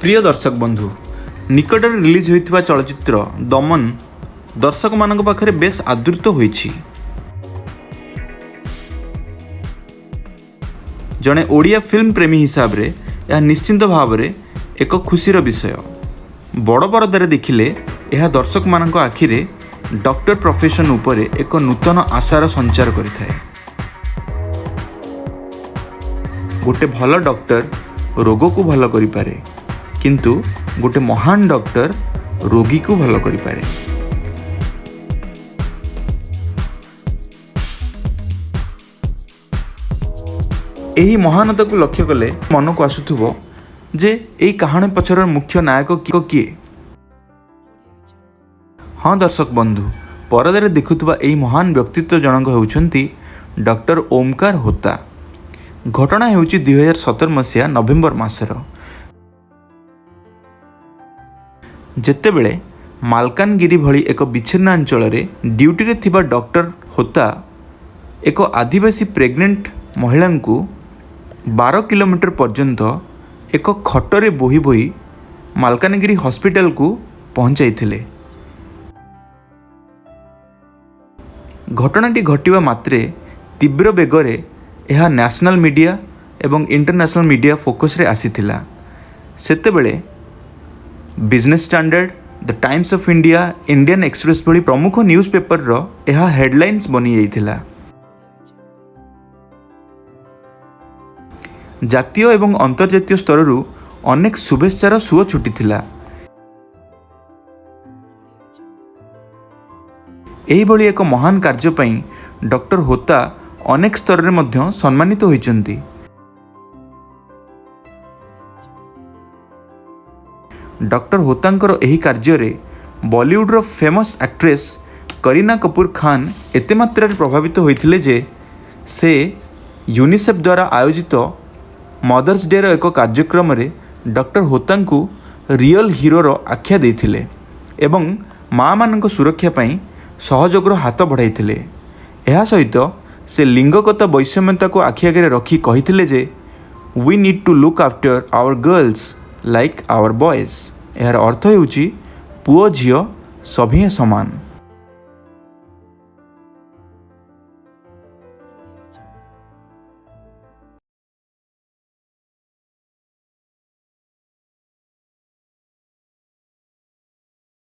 ପ୍ରିୟ ଦର୍ଶକ ବନ୍ଧୁ, ନିକଟରେ ରିଲିଜ୍ ହୋଇଥିବା ଚଳଚ୍ଚିତ୍ର ଦମନ ଦର୍ଶକମାନଙ୍କ ପାଖରେ ବେଶ୍ ଆଦୃତ ହୋଇଛି। ଜଣେ ଓଡ଼ିଆ ଫିଲ୍ମ ପ୍ରେମୀ ହିସାବରେ ଏହା ନିଶ୍ଚିନ୍ତ ଭାବରେ ଏକ ଖୁସିର ବିଷୟ। ବଡ଼ ପରଦାରେ ଦେଖିଲେ ଏହା ଦର୍ଶକମାନଙ୍କ ଆଖିରେ ଡକ୍ଟର ପ୍ରଫେସନ୍ ଉପରେ ଏକ ନୂତନ ଆଶାର ସଞ୍ଚାର କରିଥାଏ। ଗୋଟେ ଭଲ ଡକ୍ଟର ରୋଗକୁ ଭଲ କରିପାରେ, କିନ୍ତୁ ଗୋଟେ ମହାନ ଡକ୍ଟର ରୋଗୀକୁ ଭଲ କରିପାରେ। ଏହି ମହାନତାକୁ ଲକ୍ଷ୍ୟ କଲେ ମନକୁ ଆସୁଥିବ ଯେ ଏହି କାହାଣୀ ପଛର ମୁଖ୍ୟ ନାୟକ କିଏ? ହଁ ଦର୍ଶକ ବନ୍ଧୁ, ପରଦାରେ ଦେଖୁଥିବା ଏହି ମହାନ ବ୍ୟକ୍ତିତ୍ୱ ଜଣକ ହେଉଛନ୍ତି ଡକ୍ଟର ଓମକାର ହୋତା। ଘଟଣା ହେଉଛି 2017 ମସିହା ନଭେମ୍ବର ମାସର, ଯେତେବେଳେ ମାଲକାନଗିରି ଭଳି ଏକ ବିଚ୍ଛିନ୍ନାଞ୍ଚଳରେ ଡ୍ୟୁଟିରେ ଥିବା ଡକ୍ଟର ହୋତା ଏକ ଆଦିବାସୀ ପ୍ରେଗନେଣ୍ଟ ମହିଳାଙ୍କୁ 12 କିଲୋମିଟର ପର୍ଯ୍ୟନ୍ତ ଏକ ଖଟରେ ବୋହି ବୋହି ମାଲକାନଗିରି ହସ୍ପିଟାଲକୁ ପହଞ୍ଚାଇଥିଲେ। ଘଟଣାଟି ଘଟିବା ମାତ୍ରେ ତୀବ୍ର ବେଗରେ ଏହା ନ୍ୟାସନାଲ୍ ମିଡ଼ିଆ ଏବଂ ଇଣ୍ଟରନ୍ୟାସନାଲ୍ ମିଡ଼ିଆ ଫୋକସ୍ରେ ଆସିଥିଲା। ସେତେବେଳେ Business Standard, The Times of India, Indian Express ଭଳି ପ୍ରମୁଖ ନ୍ୟୁଜ୍ ପେପରର ଏହା ହେଡ଼ଲାଇନ୍ସ ବନିଯାଇଥିଲା। ଜାତୀୟ ଏବଂ ଅନ୍ତର୍ଜାତୀୟ ସ୍ତରରୁ ଅନେକ ଶୁଭେଚ୍ଛାର ସୁଅ ଛୁଟିଥିଲା। ଏହିଭଳି ଏକ ମହାନ କାର୍ଯ୍ୟ ପାଇଁ ଡକ୍ଟର ହୋତା ଅନେକ ସ୍ତରରେ ମଧ୍ୟ ସମ୍ମାନିତ ହୋଇଛନ୍ତି। ଡକ୍ଟର ହୋତାଙ୍କର ଏହି କାର୍ଯ୍ୟରେ ବଲିଉଡ଼ର ଫେମସ୍ ଆକ୍ଟ୍ରେସ୍ କରୀନା କପୁର ଖାନ୍ ଏତେ ମାତ୍ରାରେ ପ୍ରଭାବିତ ହୋଇଥିଲେ ଯେ ସେ ୟୁନିସେଫ୍ ଦ୍ୱାରା ଆୟୋଜିତ ମଦର୍ସ ଡେର ଏକ କାର୍ଯ୍ୟକ୍ରମରେ ଡକ୍ଟର ହୋତାଙ୍କୁ ରିଅଲ୍ ହିରୋର ଆଖ୍ୟା ଦେଇଥିଲେ ଏବଂ ମାଆମାନଙ୍କ ସୁରକ୍ଷା ପାଇଁ ସହଯୋଗର ହାତ ବଢ଼ାଇଥିଲେ। ଏହା ସହିତ ସେ ଲିଙ୍ଗଗତ ବୈଷମ୍ୟତାକୁ ଆଖି ଆଗରେ ରଖି କହିଥିଲେ ଯେ we need to look after our girls like our boys. ଏହାର ଅର୍ଥ ହେଉଛି ପୁଅ ଝିଅ ସଭିଏଁ ସମାନ।